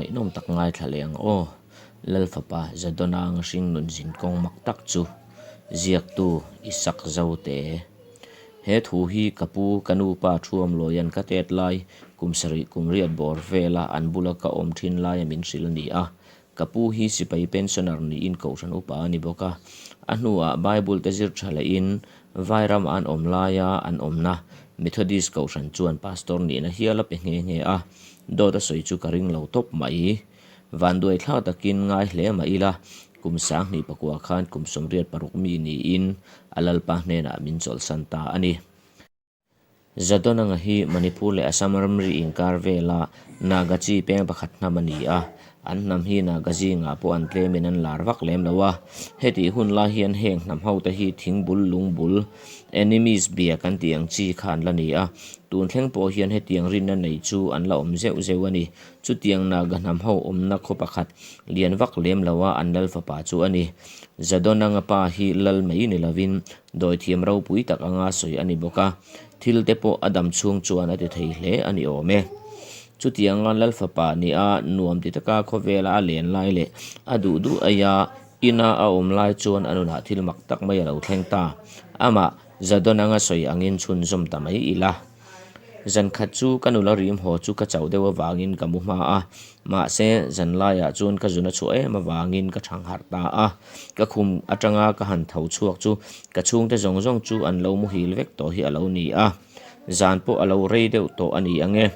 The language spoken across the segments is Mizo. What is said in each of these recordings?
ngaihnawm tak ngaithla leh ang aw. Lalfapa Zadonanga hringnun zinkawng mak tak chu ziaktu Isak Zote. He thu hi ka pu ka nu pa Thuamlawian ka tet lai kum sarih kum riat bawr vela an bula ka awm thin laia min hrilh a ni a. Ka pu hi sipai pensioner niin kohhran upa a ni bawk a. A hnuah Bible te zir tha lehin Vairam an awm laia an awmna Methodist kohhran chuan pastor nihna hial a pe nghe nghe a. Dawt a sawi chu ka ring lo tawp mai. Vanduai thlak takin ngai hle mah ila, kum 2000 pakua khan kum 86 mi niin a Lalpa hnenah min chawlhsan ta a ni. Zadonanga hi Manipur leh Assam ramri inkar vela Naga chi peng pakhat hnam a ni a, an hnam hi Naga zingah pawh an tlemin an lar vak lem lo a. Hetih hun lai hian heng hnam hote hi thingbul lungbul, enemies bia kan tih ang chi kha an la ni a, tun thleng pawh hian hetiang rinna nei chu an la awm zeuh zeuh a ni. Chutiang Naga hnam ho awmna khaw pakhat lian vak lem loa an lal fapa chu a ni. Zadonanga pa hi lal mai ni lovin Dawithiam ropui tak anga sawi a ni bawk a, thil te pawh a dam chhung chuan a ti thei hle a ni awm e. Chutianga Lal fapa nia nuam ti taka khawvela a len lai leh a duh duh aia ina a awm lai chuan a nunah thil mak tak mai a lo thleng ta. Amah Zadon anga sawi angin chhunzawm ta mai ila. Zan khat chu ka nula rim haw chu ka chauh deuh avangin ka mu hma a, mahse zan laiah chuan ka zun a chhuah em avangin ka thang harh ta a. Ka khum atanga ka han tho chhuak chu ka chhungte zawng zawng chu an lo muhil vek tawh hi a lo ni a, zan pawh a lo rei deuh tawh a ni ang e.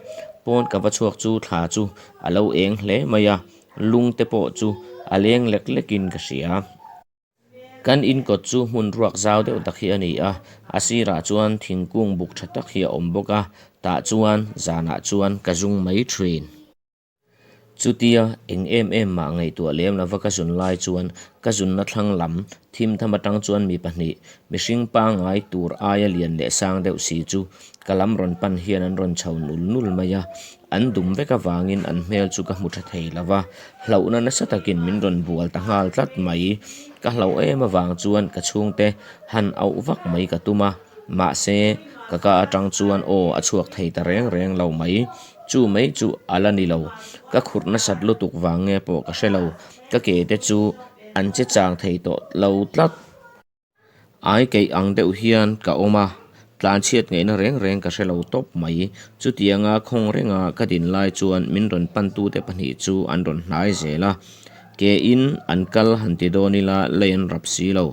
Pawn ka va chhuak chu thla chu a lo eng hle mai a, lung te pawh chu a leng lek lekin ka hria. Kan inkawt chu hmun ruak zau deuh tak hi a ni a, a sirah chuan thingkung buk tha tak hi a awm bawk a, tah chuan zanah chuan ka zung mai thin. Chutia eng em em mah ngaihtuah lem lova ka zun lai chuan ka zunna thlang lam thim tham atang chuan mi pahnih, mihring pangngai tur aia lian leh sang deuh si chu ka lam rawn pan hian an rawn chho nul nul mai a, An dum vek avangin an hmel chu ka hmu tha thei lo va, hlauhna nasa takin min rawn bual ta nghal tlat mai. Ka hlauh em avang chuan ka chhungte han auh vak mai ka tum a, mahse ka ka atang chuan aw a chhuak thei ta reng reng lo mai. Chu mai chu a la ni lo, ka khurh nasat lutuk vang nge pawh ka hre lo, ka ke te chu an che chang thei tawh lo tlat. Ai keih ang deuh hian ka awm a, tlanchhiat ngaihna reng reng ka hre lo tawp mai. Chutianga khawng renga ka din lai chuan min rawn pantute pahnih chu an rawn hnai zel a, ke in an kal han ti dawn ila lei an rap si lo,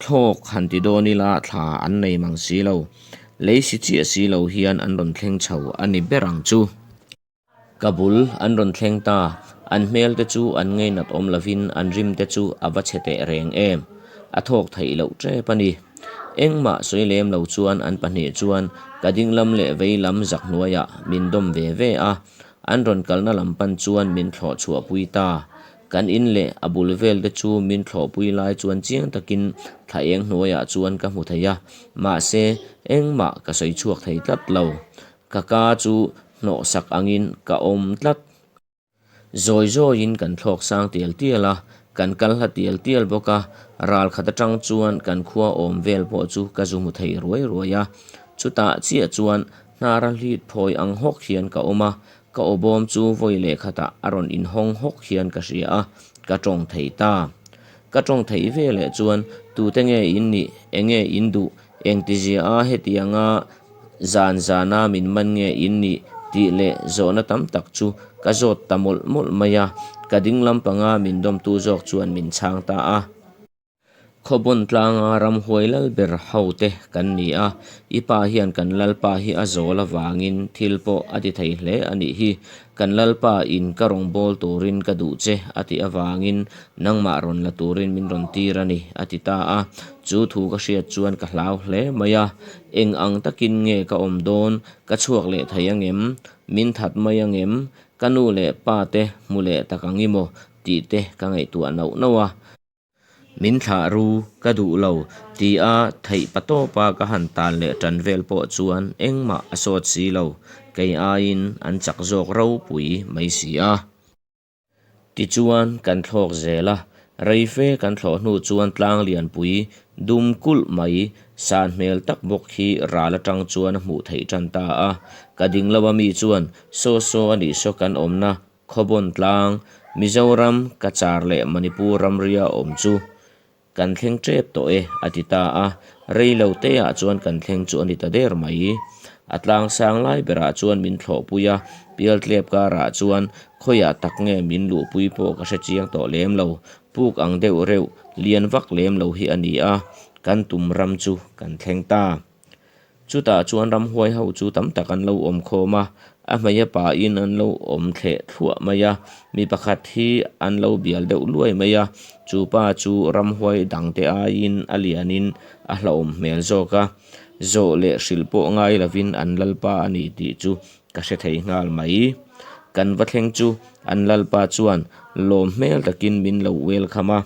thlawk han ti dawn ila thla an nei mang si lo, lei si chiah si lo hian an rawn thleng chho a ni ber ang chu. Ka bul an rawn thleng ta, an hmel te chu an ngainat awm lovin an rim te chu a va chhe teh reng em, a thawk theih loh tep a ni. Engmah sawi lem lo chuan an pahnih chuan ka ding lam leh vei lam zak hnuaiah min dawm ve ve a, an rawn kalna lam pan chuan min thlawh chhuahpui ta. Kan in leh a bul vel te chu min thlawhpui lai chuan chiang takin thla eng hnuaiah chuan ka hmu thei a, mahse engmah ka sawi chhuak thei tlat lo. Ka ka chu hnawhsak angin ka awm tlat. Zawi zawiin kan thlawk sang tial tial a, kan kal hla tial tial bawk a, ral khat atang chuan kan khua awm vel pawh chu ka zu hmu thei ruai ruai a. Chutah chiah chuan hnara hlit phawi ang hawk hian ka awm a, ka awbawm chu vawi leh khatah a rawn inhawng hawk hian ka hria a, ka tawng thei ta. Ka tawng theih veleh chuan tute nge in nih, enge in duh, engtizia a hetianga Zan zana min man nge in nih tih leh zawhna tam tak chu ka zawt ta mawlh mawlh mai a, ka ding lampanga min dawmtu zawk chuan min chhang ta a. Khawbawn tlanga ramhuai lal ber ho te kan ni a, i pa hian kan lalpa hi a zawl avangin thil pawh a ti thei hle a nih hi, kan lalpa in ka rawn bawl turin ka duh che a tih avangin nangmah rawn la turin min rawn tir a ni a ti ta a, chu thu ka hriat chuan ka hlau hle mai a. Eng ang takin nge ka awm dawn? Ka chhuak leh thei angem? Min that mai angem? Ka nu leh pa te hmu leh tak ang i maw? tih te ka ngaihtuah nauh nauh a. Min thlah ru, ka duh lo, ti a theih pa tawpa ka han tan leh tan vel pawh chuan engmah a sawt si lo, kei aiin an chak zawk ropui mai si a. Tichuan kan thlawk zel a, rei fe kan thlawh hnu chuan tlang lianpui dum kulh mai san hmel tak bawk hi ral atang chuan a hmuh theih tan ta a. Ka ding lo a mi chuan, Saw saw a nih saw kan awmna. Khawbawn tlang, Mizoram, Cachar leh Manipur ramria awm chu kan thleng tep tawh e, a ti ta a. Rei lo teah chuan kan thleng chu a ni ta der mai. A tlang sang lai berah chuan min thlawhpui a, pialtlep karah chuan khawiah tak nge min luhpui pawh ka hre chiang tawh lem lo. Puk ang deuh reuh, lian vak lem lo hi a ni a, kan tum ram chu kan thleng ta. Chutah chuan ramhuai ho chu tam tak an lo awm khawm a, a hmei a pain an lo awm thleh thluah mai a, mi pakhat hi an lo bial deuh luai mai a, chu pa chu ramhuai dangte aiin a lianin a hlauhawm hmel zawk a, zawh leh hrilh pawh ngai lovin an lalpa a ni tih chu ka hre thei nghal mai. Kan va thleng chu an lalpa chuan lawm hmel takin min lo welcome a,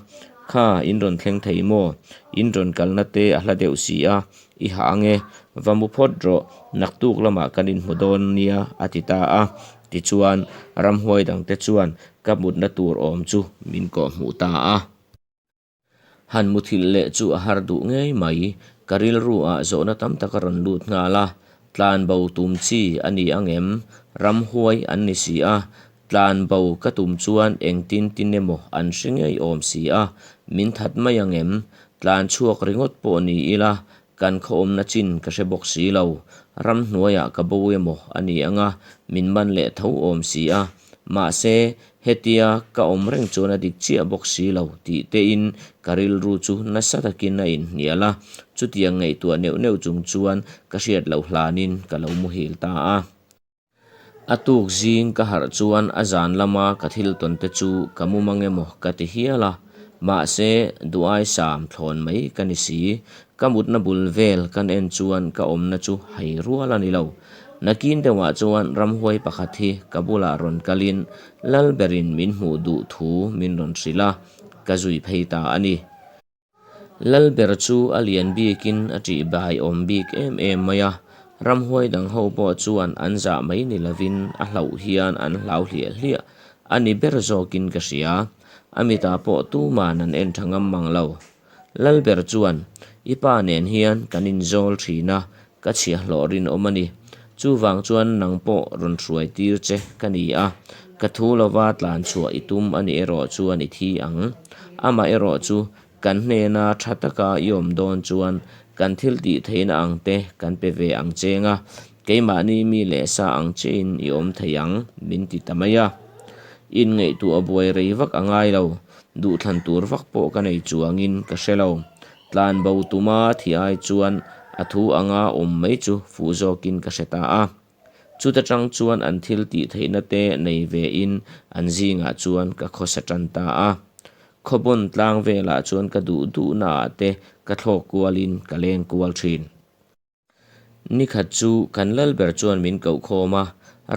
Kha, in rawn thleng thei maw? In rawn kalna te a hla deuh si a, I hah ang e, va mu phawt rawh, naktuk lamah kan inhmu dawn nia a ti ta a. Tichuan, ramhuai dangte chuan ka mutna tur awm chu min kawhhmuh ta a. Han muthilh leh chu a har duh ngei mai, ka rilru ah zawhna tam tak a rawn lut nghal a, tlan bo tum chi a ni ang em? Ramhuai an ni si a, tlan bo ka tum chuan engtin tin emaw an hre ngei awm si a, min that mai ang em? Tlan chhuak ringawt pawh ni ila, kan khawawmna chin ka hre bawk si lo. Ramhnuaiah ka bo emaw a ni ang a, min man leh tho awm si a. Mahse, hetia ka awm reng chuan a dik chiah bawk si lo tih tein ka rilru chu nasa takin a inhnial a. Chutiang ngaihtuah neuh neuh chung chuan ka hriat loh hlanin ka lo muhil ta a. A tuk zing ka harh chuan a zan lama ka thil tawn te chu ka mu mang emaw ka ti hial a, mahse duai sam thlawn mai ka ni si. Ka mutna bul vel kan en chuan ka awmna chu hai rual a ni lo. Nakin deuhah chuan ramhuai pakhat hi ka bulah rawn kalin Lalberin min hmuh duh thu min rawn hrilh a, ka zui phei ta a ni. Lalber chu a lian bikin a ṭih bai awm bik em em mai a, ramhuai dang ho pawh chuan an zah mai ni lovin a hlauh hian an hlau hliah hliah a ni ber zawkin ka hria. A mitah pawh tuman an en ṭha ngam mang lo. Lalber chuan, I pa nen hian kan inzawl ṭhin a, ka chhiahhlawh rinawm a ni. Chuvang chuan nang pawh rawn hruai tir che ka ni a, ka thu lova tlan chhuah i tum a nih erawh chuan i thi ang. Amah erawh chu kan hnena tha taka i awm dawn chuan kan thil tih theihna ang te kan pe ve ang cheng a, keimahni mi leh sa ang chiahin i awm thei ang, min ti ta mai a. Inngaihtuah buai rei vak a ngai lo, duhthlan tur vak pawh ka nei chuangin ka hre lo. Tlan bo tuma thi ai chuan a thu anga awm mai chu fuh zawkin ka hre ta a. Chuta tang chuan an thil tih theihna te nei ve in an zingah chuan ka khawsa tan ta a. Khawbawn tlang velah chuan ka duh duhna ah te ka thlawk kualin ka leng kual thin. Nikhat chu kan Lalber chuan min koh khawm a,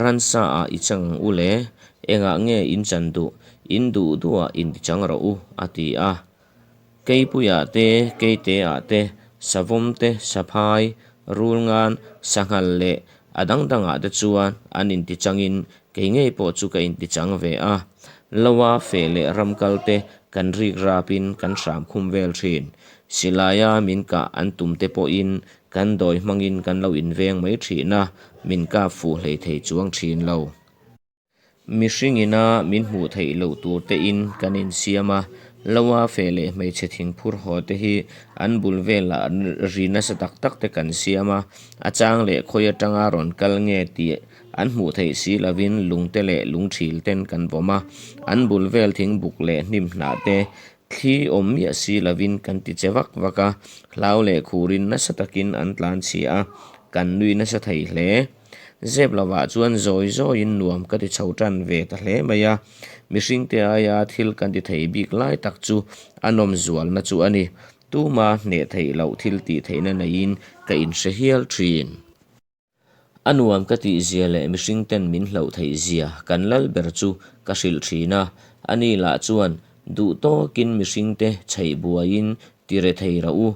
Ransa ah i chang ang u le, engah nge in chan duh, in duh duhah in ti chang rawh u, a ti a. Keipuiah te, Keiteah te, Savawm te, Saphai, Rulngan, Sanghal leh a dang dangah te chuan an inti changin kei ngei pawh chu ka inti chang ve a. Loa feh leh ramkal te kan rik rapin kan hram khum vel thin. Silaia min kah an tum te pawhin kan dawi hmangin kan lo inveng mai thin a, min kap fuh hlei thei chuang thin lo. Mihring ina min hmuh theih loh tur te in kan insiam a, Loa feh leh hmeichhe thingphur haw te hi an bul velah ri nasa tak tak te kan siam a, a chang leh khawi atanga rawn kal nge tih an hmuh theih si lovin lungte leh lungthil ten kan vawm a, an bul vel thingbuk leh hnim hnah te Thli awm miah si lovin kan ti che vak vak a, hlau leh khurin nasa takin an tlan chhia a, kan nui nasa thei hle. Zep lovah chuan zawi zawiin nuam ka ti chho tan ve ta hle mai a, mihringte aia thil kan ti thei bik lai tak chu a nawm zualna chu a ni. Tuma hneh theih loh thil tih theihna neiin ka inhre hial thin. A nuam ka tih zia leh mihring ten min hlauh theih zia kan lal ber chu ka hrilh thin a, ani lah chuan duh tawkin mihring te chheih buaiin ti re thei rah u,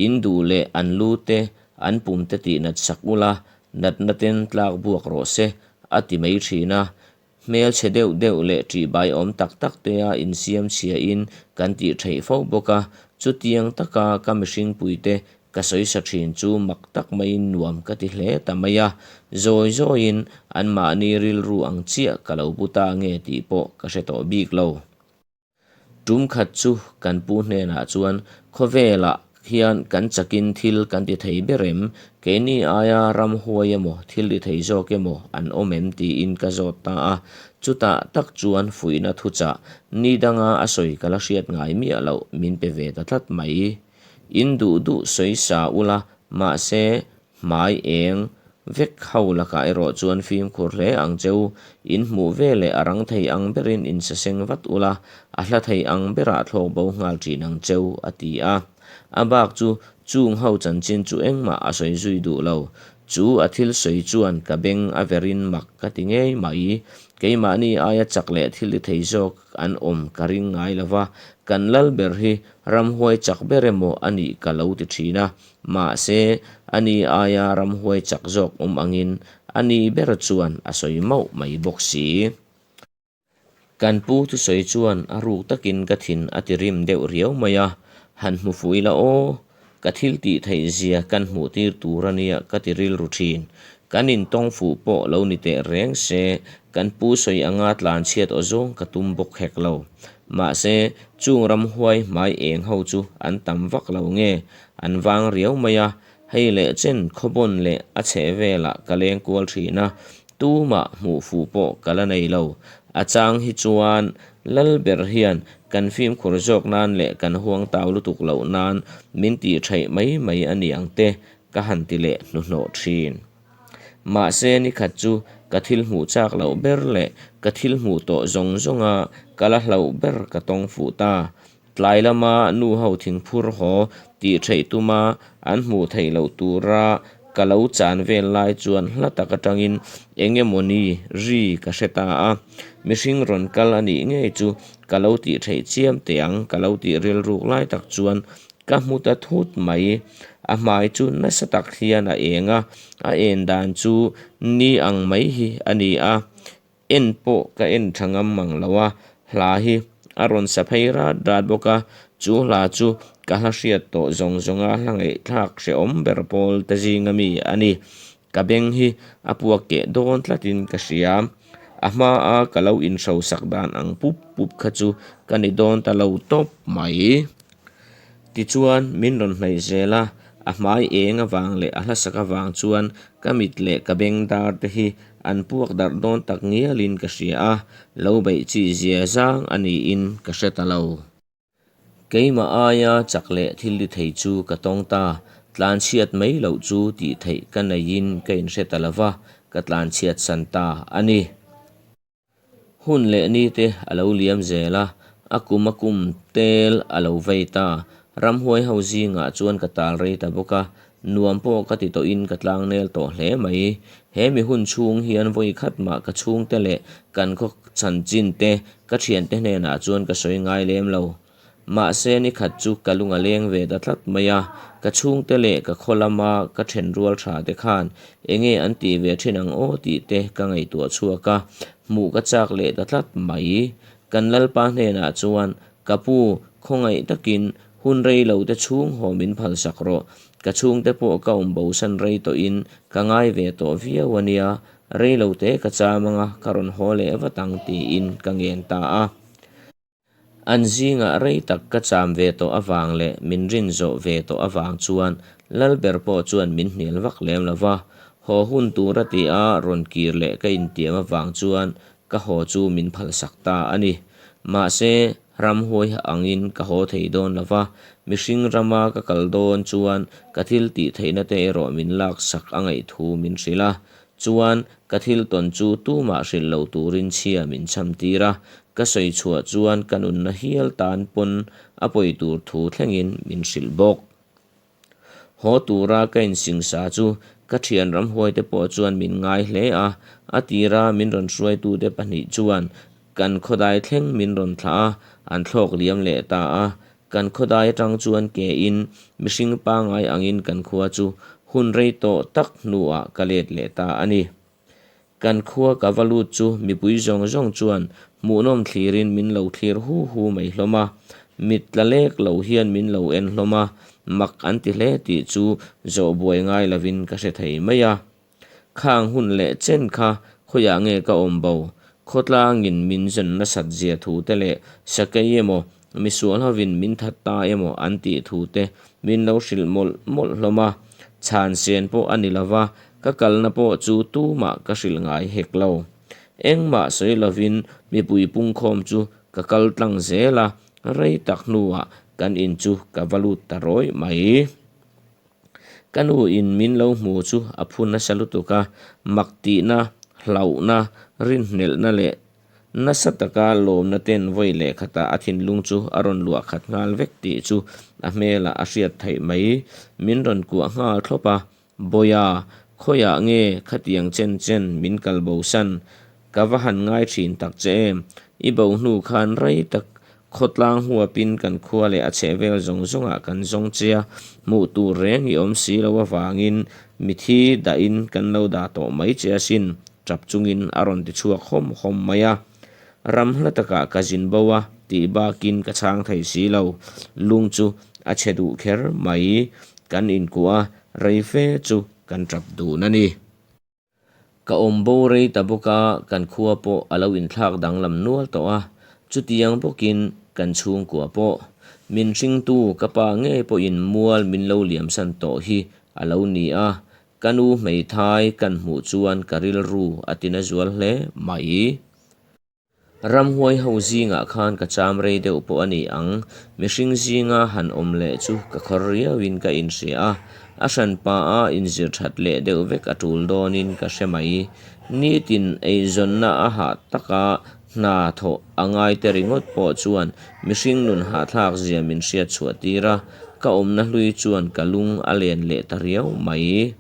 in duh leh an lu te an pum te tih nat sak ula, natna ten tlak buak rawh se a ti mai thin a, Hmelchhe deuh deuh leh ṭihbai awm tak tak tea insiam chhiain kan tih theih fo bawk a, chutiang taka ka mihringpuite ka sawisa thin chu mak tak maiin nuam ka ti hle ta mai a, zawi zawiin anmahni rilru ang chiah ka lo pu ta nge tih pawh ka hre tawh bik lo. Tum khat chu kan pu hnenah chuan khawvelah hian kan chakin thil kan ti thei ber em? Keini aia ramhuai emaw thil ti thei zawk emaw an awm em? tiin ka zawt ta a. Chutah tak chuan fuihna thuchah ni danga a sawi ka la hriat ngai miah loh min pe ve ta tlat mai. In duh duh sawi sa ula, mahse Hmai eng vek ho lakah erawh chuan fimkhur hle ang cheu, in hmuh ve leh a rang thei ang berin in saseng vat ula, a hla thei ang berah thlawk bo nghal thin ang cheu, a ti a. A bak chu chung ho chanchin chu engmah a sawi zui duh lo. Chu a thil sawi chuan ka beng a verin mak ka ti ngei mai. Keimahni aia chak leh thil ti thei zawk an awm ka ring ngai lo va, kan lal ber hi ramhuai chak ber emaw a nih ka lo ti thin a. Mahse, ani aia ramhuai chak zawk awm angin ani ber chuan a sawi mauh mai bawk si. Kan pu thusawi chuan a ruk takin ka thin a ti rim deuh riau mai a, han hmu fuh ila aw, ka thil tih theih zia kan hmuh tir tur a nia ka ti rilru thin. Kan intawng fuh pawh lo ni teh reng se, kan pu sawi anga tlanchhiat aw zawng ka tum bawk hek lo. Mahse, chung ramhuai hmai eng ho chu an tam vak lo nge, An vang riau mai a, hei leh chen khawbawn leh a chheh velah ka leng kual thin a, tumah hmuh fuh pawh ka la nei lo. A chang hi chuan lal ber hian kan fimkhur zawk nan leh kan huang tau lutuk loh nan min tih theih mai mai a ni ang te ka han ti leh hnuhnawh thin. Mahse nikhat chu ka thil hmuh chak loh ber leh ka thil hmuh tawh zawng zawnga ka la hlauh ber ka tawng fuh ta. Tlai lama nu ho thingphur haw tih theih tuma an hmuh theih loh tura ka lo chan vel lai chuan hla tak atangin eng emawni ri ka hre ta a, mihring rawn kal a nih ngei chu ka lo tih theih chiam teh ang ka lo tih rilruk lai tak chuan ka hmu ta thut mai. A hmai chu nasa tak hian a eng a, a en dan chu ni ang mai hi a ni a. En pawh ka en tha ngam mang lo a, hla hi a rawn sa phei rat rat bawk a, chu hla chu ka hla hriat tawh zawng zawnga hla ngaihthlak hrehawm ber pawl te zinga mi a ni. Ka beng hi a puak keh dawn tlatin ka hria. A hmaa ka lo inhrosak dan ang pup pup kha chu ka ni dawn ta lo tawp mai. Tichuan, min rawn hnaih zel a, a hmai eng avang leh a hlasak avang chuan ka mit leh ka beng dar te hi an puak darh dawn tak ngialin ka hria a, lo beih chi zia zang a niin ka hre ta lo. Keimah aia chak leh thil ti thei chu ka tawng ta, tlanchhiat mai loh chu tih theih ka neihin ka inhre ta lo va, ka tlanchhiat san ta a ni. Hun leh ni te a lo liam zel a, a kum a kum tel a lo vei ta. Ramhuai ho zingah chuan ka tal rei ta bawk a, nuam pawh ka ti tawhin ka tlangnel tawh hle mai. He mi hun chhung hian vawi khat mah ka chhungte leh kan khaw chanchin te ka thiante hnenah chuan ka sawi ngai lem lo. Mahse ni khat chu ka lung a leng ve ta tlat mai a, ka chhungte leh ka khaw lama ka then rual tha te khan enge an tih ve thin ang aw tih te ka ngaihtuah chhuak a, hmuh ka chak leh ta tlat mai. Kan Lalpa hnenah chuan, Ka pu, khawngaih takin hun rei lo te chhung haw min phalsak rawh, ka chhungte pawh ka awm bosan rei tawhin ka ngai ve tawh viau a nia, rei lo te ka cham anga ka rawn haw leh vat ang tiin ka ngen ta a. An zingah rei tak ka cham ve tawh avang leh min rin zawh ve tawh avang chuan Lalber pawh chuan min hnial vak lem lo va, haw hun tur a ti a rawn kir leh ka intiam avang chuan ka haw chu min phalsak ta a ni. Mahse, ramhuai angin ka haw thei dawn lo va, mihring rama ka kal dawn chuan ka thil tih theihna te erawh min laksak a ngaih thu min hrilh a, Chuan, ka thil tawn chu tumah hrilh lo turin chhia min cham tir a, ka sawi chhuah chuan ka nunna hial tan pawn a pawi tur thu thlengin min hrilh bawk. Haw tura ka insingsa chu ka thian ramhuaite pawh chuan min ngai hle a, a tira min rawn hruaitute pahnih chuan kan khawdai thleng min rawn thlah a, an thlawk liam leh ta a, Kan khawdai atang chuan ke in mihring pangai angin kan khua chu hun rei tawh tak hnuah ka let leh ta a ni. Kan khua ka va lut chu mipui zawng zawng chuan hmuhnawm thlirin min lo thlir hu hu mai hlawm a, mit tla lek lo hian min lo en hlawm a, Mak an ti hle tih chu zawh buai ngai lovin ka hre thei mai a. Khang hun leh chen kha khawiah nge ka awm bo? Khawtlangin min zawn nasat zia thu te leh sakei emaw, misual hovin min that ta emaw an tih thu te min lo hrilh mawlh mawlh hlawm a. Chhan sen pawh a ni lova, ka kalna pawh chu tumah ka hrilh ngai hek lo. Engmah sawi lovin mipui pungkhawm chu ka kal tlang zel a, rei tak hnuah kan in chu ka va lut ta rawih mai. Ka nu in min lo hmu chu a phu nasa lutuk a, mak tihna, hlauhna, rinhnelhna leh nasa taka lawmna ten vawi leh khatah a thinlung chu a rawn luah khat nghal vek tih chu a hmelah a hriat theih mai. Min rawn kuah nghal thlawp a, Bawiha, khawiah nge khatiang chen chen min kal bosan? Ka va han ngai thin tak che em? I bo hnu khan rei tak khawtlang huapin kan khua leh a chheh vel zawng zawngah kan zawng che a, hmuh tur reng i awm si lo avangin mithi dahin kan lo dah tawh mai che asin, tap chungin a rawn ti chhuak hawm hawm mai a. Ram hla takah ka zin bo a tih bakin ka chhang thei si lo, lung chu a chhe duh kher mai, kan inkuah a, rei fe chu kan tap dun a ni. Ka awm bo rei ta bawk a, kan khua pawh a lo inthlak danglam nual tawh a, chutiang bawkin kan chhungkua pawh. Min hringtu ka pa ngei pawhin mual min lo liamsan tawh hi a lo ni a, ka nu hmeithai kan hmuh chuan ka rilru a tina zual hle mai. Ramhuai ho zingah khan ka cham rei deuh pawh a ni ang, mihring zinga han awm leh chu ka khawr riauin ka inhria a, a hranpa a inzir that leh deuh vek a tul dawnin ka hre mai. Nitin eizawnna a hah taka hna thawh a ngai te ringawt pawh chuan mihring nun hahthlak zia min hriat chhuah tir a, ka awmna hlui chuan ka lung a len leh ta riau mai.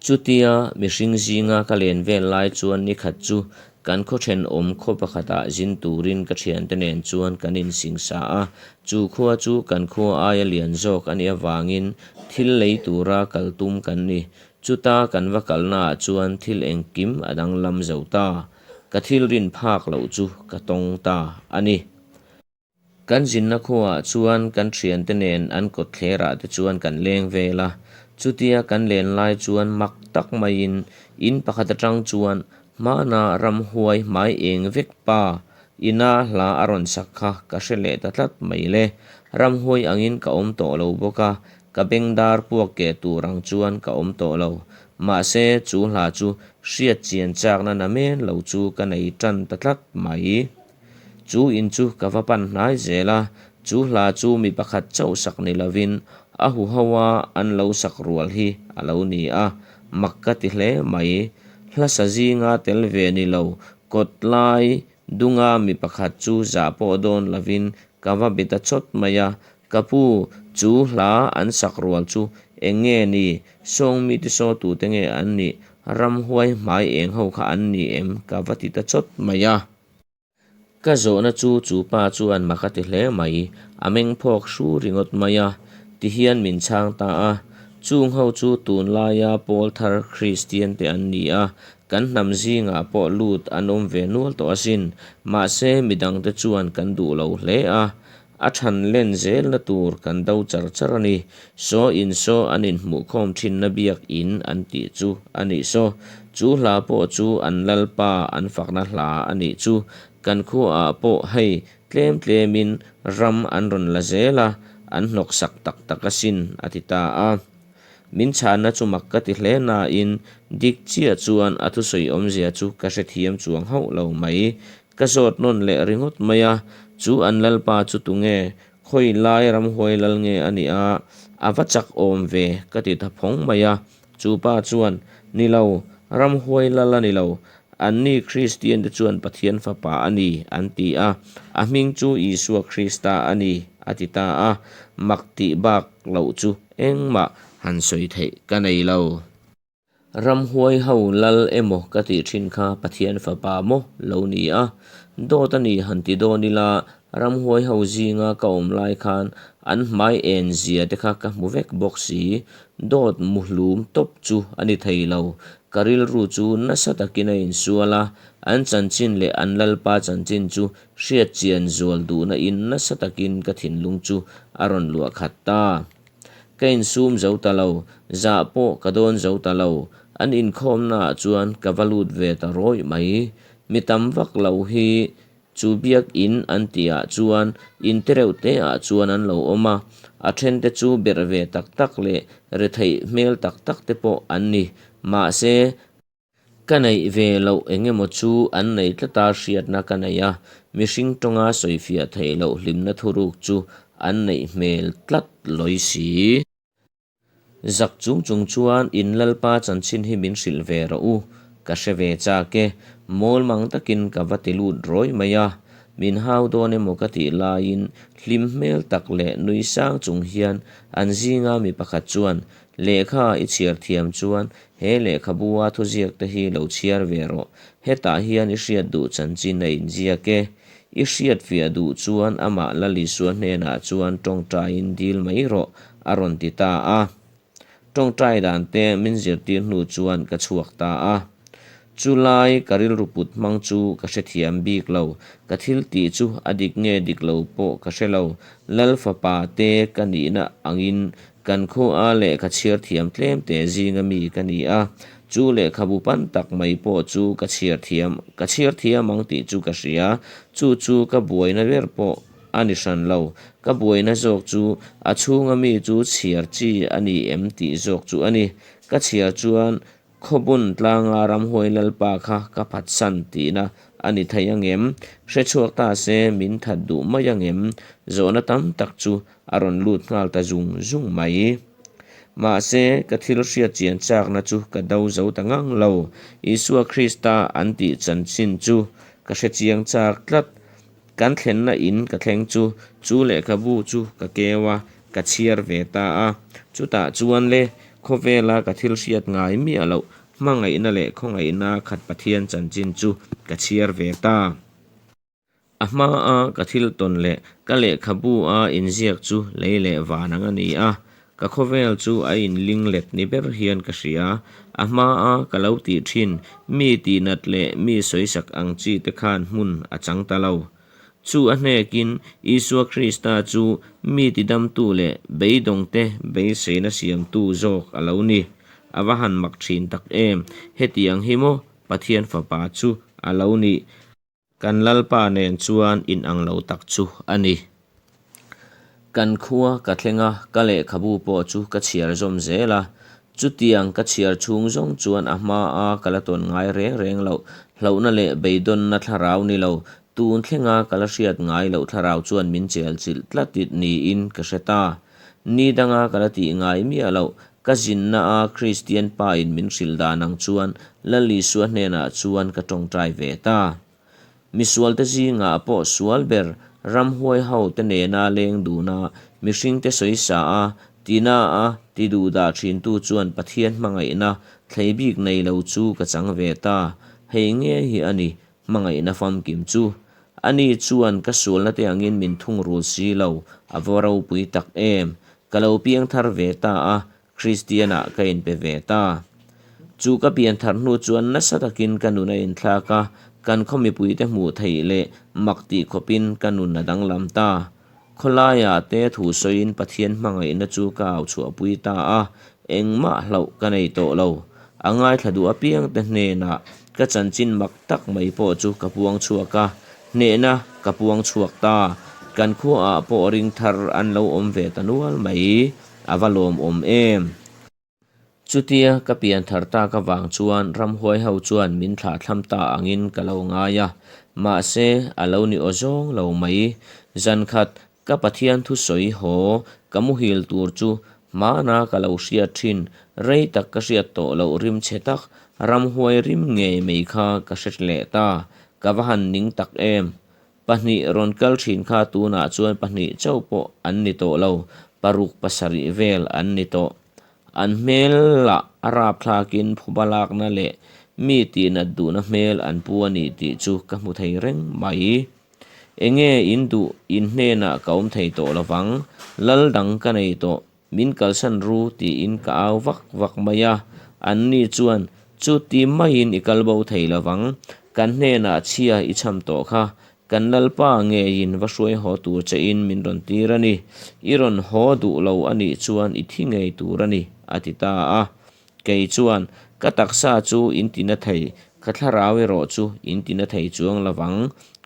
Chutia mihring zinga ka len vel lai chuan nikhat chu kan khaw thenawm khaw pakhatah zin turin ka thiante nen chuan kan insingsa a, chu khua chu kan khua aia lian zawk a nih avangin thil lei tura kal tum kan ni. Chuta kan va kalnaah chuan thil engkim a danglam zo ta. Ka thil rin phak loh chu ka tawng ta a ni. Kan zinna khuaah chuan kan thiante nen an kawtthlerah te chuan kan leng vel a, chutia kan len lai chuan mak tak maiin in pakhat atang chuan hmana ramhuai hmai eng vek pa ina hla a rawn sak kha ka hre leh ta tlat mai le. Ramhuai angin ka awm tawh lo bawk a, ka bengdar puak keh tur ang chuan ka awm tawh lo. Mahse chu hla chu hriat chian chakna namen lo chu ka nei tan ta tlat mai. Chu in chu ka va pan hnai zel a, chu hla chu mi pakhat chauh sak ni lovin a huho a an lo sak rual hi a lo ni a, mak ka ti hle mai. Hla sa zinga tel ve ni lo, kawt lai dunga mi pakhat chu zah pawh dawn lovin ka va be ta chawt mai a, Ka pu, chu hla an sak rual chu eng nge ni? Sawng mite saw tute nge an nih? Ramhuai hmai eng ho kha an ni em? Ka va ti ta chawt mai a. Ka zawhna chu chu pa chuan mak a ti hle mai, a meng phawk hru ringawt mai a, ti hian min chhang ta a. Chung ho chu tunlaia pawl thar Kristian te an ni a, kan hnam zingah pawh lut an awm ve nual tawh asin, mahse midangte chuan kan duh lo hle a, A than len zelna tur kan do char char a ni. Saw in saw an inhmuhkhawm thinna biak in an tih chu a nih saw. Chu hla pawh chu an Lalpa an fakna hla a nih chu. Kan khuaah pawh hei tlem tlemin ram an rawn la zel a, an hnawksak tak tak asin a ti ta a. Min chhanna chu mak ka ti hle nain dik chiah chuan a thusawi awmzia chu ka hrethiam chuang hauh lo mai. Ka zawt nawn leh ringawt mai a, chu an lalpa chu tunge, khawi lai ramhuai lal nge a nih a, a va chak awm ve ka ti ta phawng mai a. Chu pa chuan, Ni lo, ramhuai lal a ni lo, anni Kristian te chuan Pathian fapa a ni an ti a, a hming chu Isua Krista a ni a ti ta a, mak tih bak loh chu engmah han sawi theih ka nei lo. Ramhuai ho lal emaw ka tih thin kha Pathian fapa maw lo ni a, dawt a ni han ti dawn ila ramhuai ho zinga ka awm lai khan an hmai en zia te kha ka hmu vek bawk si, dawt muhlum tawp chu a ni thei lo, ka rilru chu nasa takin a insual a, an chanchin leh an lalpa chanchin chu hriat chian zual duhna in nasa takin ka thinlung chu a rawn luah khat ta. Ka insum zo ta lo, zah pawh ka dawn zo ta lo. An inkhawmnaah chuan ka va lut ve ta rawih mai. Mi tam vak lo hi chu biakin an tihah chuan in te reuh te ah chuan an lo awm a, a then te chu berh ve tak tak leh retheih hmel tak tak te pawh an ni. Mahse, Ka neih ve loh eng emaw chu an nei tlata hriatna ka nei a, mihring tawnga sawifiah theih loh hlimna thuruk chu an neih hmel tlat lawi si. Zak chung chung chuan in Lalpa chanchin hi min hrilh ve rawh u, ka hre ve chak e, mawl mang takin ka va ti lut rawih mai a, min hau dawn emaw ka tih laiin hlim hmel tak leh nui sang chung hian an zinga mi pakhat chuan Lehkha i chhiar thiam chuan he lehkhabua thuziak te hi lo chhiar ve rawh. Hetah hian i hriat duh chanchin a inziak e. I hriat fiah duh chuan amah Lal Isua hnenah chuan tawngtaiin dil mai rawh, a rawn ti ta a. Tawngtai dan te min zirtir hnu chuan ka chhuak ta a. Chu lai ka rilru put hmang chu ka hrethiam bik lo, ka thil tih chu a dik nge dik lo pawh ka hre lo. Lal fapa te ka nihna angin kan khua lehkha chhiar thiam tlem te zinga mi ka ni a, chu lehkhabu pan tak mai pawh chu ka chhiar thiam ka chhiar thiam ang tih chu ka hria, chu chu ka buaina ber pawh a ni hran lo. Ka buaina zawk chu a chhunga mi chu chhiar chi a ni em tih zawk chu a ni. Ka chhiar chuan Khawbun tlanga ramhuai lalpa kha ka phatsan tihna a ni thei angem? Hrechhuak ta se min that duh mai angem? Zawhna tam tak chu a rawn lut nghal ta zung zung mai. Mahse, ka thil hriat chian chakna chu ka do zo ta ngang lo. Isua Krista an tih chanchin chu ka hre chiang chak tlat. Kan thlenna in ka thleng chu, chu lehkhabu chu ka keu a, ka chhiar ve ta a. Chutah chuan le, khawvela ka thil hriat ngai miah loh, hmangaihna leh khawngaihna khat Pathian chanchin chu ka chhiar ve ta. A hmaa ka thil tawn leh ka lehkhabu a inziak chu lei leh van ang a ni a, Ka khawvel chu a inling let ni ber hian ka hria. A hmaa ka lo tih thin, mi tihnat leh mi sawisak ang chi te khan hmun a chang ta lo. Chu a hnekin Isua Krista chu mi tidamtu leh beidawngte beiseina siamtu zawk a lo ni. A va han mak thin tak em! Hetiang hi maw Pathian Fapa chu a lo nih? Kan Lalpa nen chuan inang lo tak chu a ni. Kan khua ka thleng a, ka lehkhabu pawh chu ka chhiar zawm zel a. Chutiang ka chhiar chhung zawng chuan a hmaa ka la tawn ngai reng reng loh, hlauhna leh beidawnna thlarau ni lo, tun thlenga ka la hriat ngai loh thlarau chuan min chel chilh tlat niin ka hre ta. Ni danga ka la tih ngai miah loh, ka zinna a Kristian pa in min hrilh dan ang chuan Lal Isua hnenah chuan ka tawngtai ve ta. Misualte zingah pawh sual ber ramhuai ho te nena leng dun a, mihringte sawisa a, tina a, ti duh dah thintu chuan Pathian hmangaihna thlei bik nei lo chu ka chang ve ta. Hei ngei hi a ni hmangaihna famkim chu. Ani chuan ka sualna te angin min thungrul si lo, a va ropui tak em! Ka lo piangthar ve ta a, Kristianah ka inpe ve ta. Chu ka pianthar hnu chuan nasa takin ka nun a inthlak a, kan khaw mipuite hmuh theih leh mak tih khawpin ka nun a danglam ta. Khawlaiah te thu sawiin Pathian hmangaihna chu ka au chhuahpui ta a, engmah hlauh ka nei tawh lo. A ngaithla duh apiangte hnenah ka chanchin mak tak mai pawh chu ka puang chhuak a, hnehna ka puang chhuak ta. Kan khuaah pawh ring thar an lo awm ve ta nual mai, a va lawmawm em? Chutia ka pian thar tak avang chuan ramhuai ho chuan min thlahthlam ta angin ka lo ngai a, mahse a lo ni aw zawng lo mai. Zan khat ka Pathian thusawi haw ka muhil tur chu hmana ka lo hriat thin, rei tak ka hriat tawh loh rim chhe tak, ramhuai rim ngei mai kha ka hre leh ta, ka va han ning tak em. Pahnih rawn kal thin kha tunah chuan pahnih chauh pawh an ni tawh lo, paruk pasarih vel an ni tawh. An hmel lah a rapthlakin phuba lakna leh mi tihnat duhna hmel an pu a ni tih chu ka hmu thei reng mai. Enge in duh in hnenah ka awm thei tawh lovang, lal dang ka nei tawh. Min kalsan ru tiin ka au vak vak mai a, anni chuan chuti maiin i kal bo thei lovang, kan hnenah chhia i cham tawh kha, Kan Lalpa ngeiin va hruai haw tur chein min rawn tir a ni. I rawn haw duh lo a nih chuan i thi ngei tur a ni, a ti ta a. Kei chuan, Ka taksa chu in ti na thei, ka thlarau erawh chu in ti na thei chuang lovang,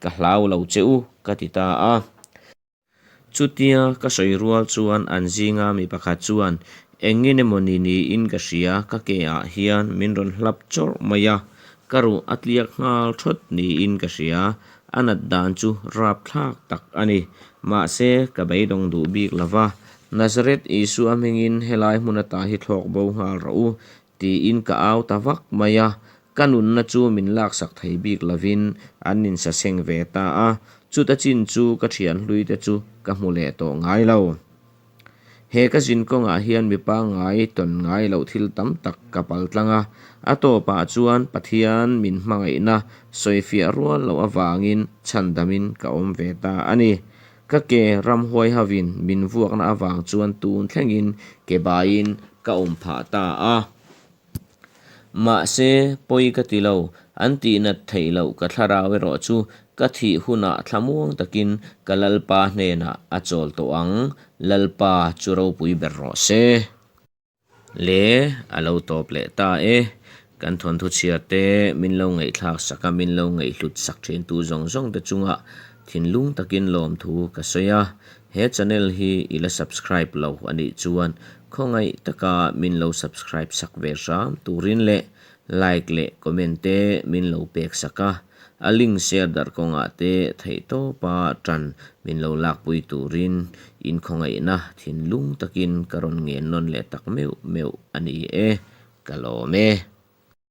ka hlau lo che u, ka ti ta a. Chutia ka sawi rual chuan an zinga mi pakhat chuan, Engin emaw ni niin ka hria, ka ke ah hian min rawn hlap chawrh mai a, ka ruh a tliak nghal thawt niin ka hria, a nat dan chu rapthlak tak a ni. Mahse, ka beidawng duh bik lo va, Nazareth Isua hmingin helai hmun ata hi thlawk bo nghal rawh u, tiin ka au ta vak mai a, ka nunna chu min laksak thei bik lovin an insaseng ve ta a, chuta chin chu ka thian hlui te chu ka hmu leh tawh ngai lo. He ka zin kawngah hian mi pangngai tawn ngai loh thil tam tak ka pal tlang a, a tawpah chuan Pathian min hmangaihna sawifiah rual loh avangin chhandamin ka awm ve ta a ni. Ka ke ramhuai hovin min vuakna avang chuan tun thlengin ke baiin ka awm phah ta a. Mahse, pawi ka ti lo, an tihnat theih loh ka thlarau erawh chu ka thih hunah thlamuang takin ka Lalpa hnenah a chawl tawh ang, Lalpa chu ropui ber rawh se. Le, a lo tawp leh ta e. Kan thawnthu chhiar te min lo ngaihthlak sak a, min lo ngaihhlut sak thin tu zawng zawng te chungah thinlung takin lawmthu ka sawi a. He channel hi i la subscribe lo a nih chuan khawngaih taka min lo subscribe sak ve hram turin leh like leh comment te min lo pek sak a. A link share darh kawngah te theihtawpa tan min lo lakpui turin inkhawngaihna thinlung takin ka rawn ngen nawn leh tak meuh meuh a ni e, ka lawm e.